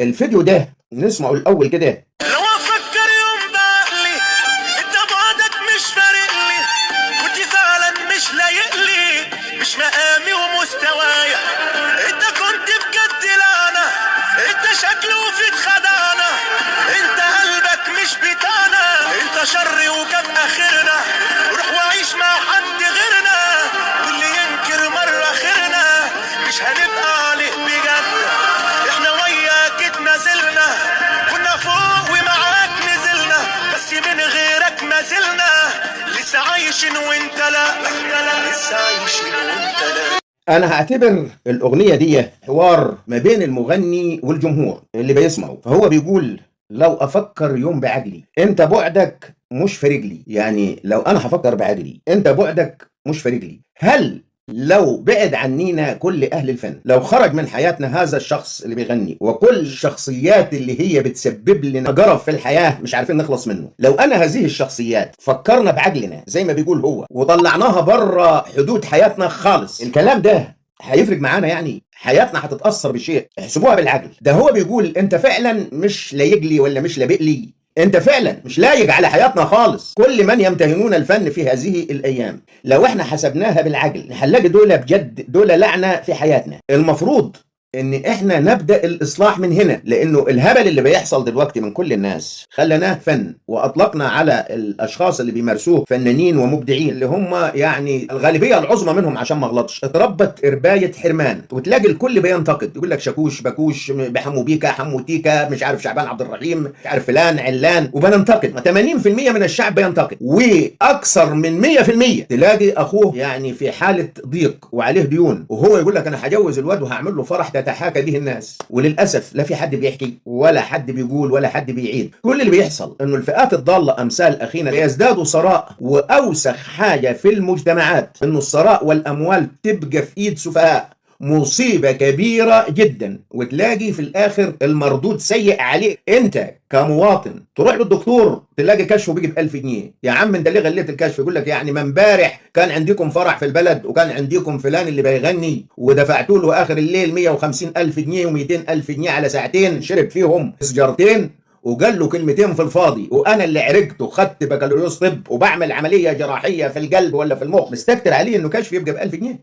الفيديو ده نسمعه الاول كده. لو افكر يوم بعقلي انت بعدك مش فارق لي، كنت فعلا مش لايق لي، مش مقامي ومستوايا، انت كنت بجد لعنة، انت شكل وفيك خدعنا، انت قلبك مش بتاعنا، انت شر وجاب اخرنا، روح وعيش مع حد غيرنا، واللي ينكر مرة خيرنا مش هنبقى عليه بجد، احنا وياك اتنازلنا، كنا فوق ومعاك نزلنا، بس من غيرك ما زلنا لسه عايشين وانت لا، لسه عايشين وانت لا. انا هعتبر الاغنية دي حوار ما بين المغني والجمهور اللي بيسمعه. فهو بيقول لو افكر يوم بعجلي انت بعدك مش في رجلي. يعني لو انا هفكر بعجلي انت بعدك مش في رجلي. هل لو بعد عنينا كل اهل الفن، لو خرج من حياتنا هذا الشخص اللي بيغني وكل الشخصيات اللي هي بتسبب لنا جرف في الحياة مش عارفين نخلص منه، لو انا هذه الشخصيات فكرنا بعجلنا زي ما بيقول هو وطلعناها بره حدود حياتنا خالص، الكلام ده هيفرق معانا؟ يعني حياتنا هتتأثر بشيء؟ احسبوها بالعقل. ده هو بيقول انت فعلا مش لايق ولا مش لابق لي، انت فعلا مش لايق على حياتنا خالص. كل من يمتهنون الفن في هذه الايام لو احنا حسبناها بالعقل هنلاقي دول بجد دول لعنه في حياتنا. المفروض ان احنا نبدا الاصلاح من هنا، لانه الهبل اللي بيحصل دلوقتي من كل الناس خلناه فن، واطلقنا على الاشخاص اللي بيمارسوه فنانين ومبدعين اللي هم يعني الغالبية العظمى منهم عشان ما اغلطش اتربت ربايه حرمان. وتلاقي الكل بينتقد يقول لك شاكوش باكوش بحمو بيكا حمو تيكا مش عارف شعبان عبد الرحيم مش عارف فلان علان، وبننتقد. 80% من الشعب بينتقد، واكثر من 100% تلاقي اخوه يعني في حاله ضيق وعليه ديون وهو يقول لك انا هجوز الواد وهعمل له فرح تتحاكى به الناس. وللاسف لا في حد بيحكي ولا حد بيقول ولا حد بيعيد. كل اللي بيحصل انه الفئات الضالة امثال اخينا يزدادوا ثراء، واوسخ حاجة في المجتمعات انه الثراء والاموال تبقى في ايد سفهاء، مصيبة كبيرة جدا. وتلاقي في الآخر المردود سيء عليك أنت كمواطن. تروح للدكتور تلاقي كشفه بيجي ب 1000 جنيه. يا عم انت ليه غليت الكشف؟ يقول لك يعني ما امبارح كان عندكم فرح في البلد وكان عندكم فلان اللي بيغني ودفعتوا له آخر الليل 150 ألف جنيه و200 ألف جنيه على ساعتين شرب فيهم سجارتين وقال له كلمتين في الفاضي، وانا اللي عرقت وخدت بكالوريوس طب وبعمل عملية جراحية في القلب ولا في المخ، مستكتر عليه انه كشف يبقى ب 1000 جنيه.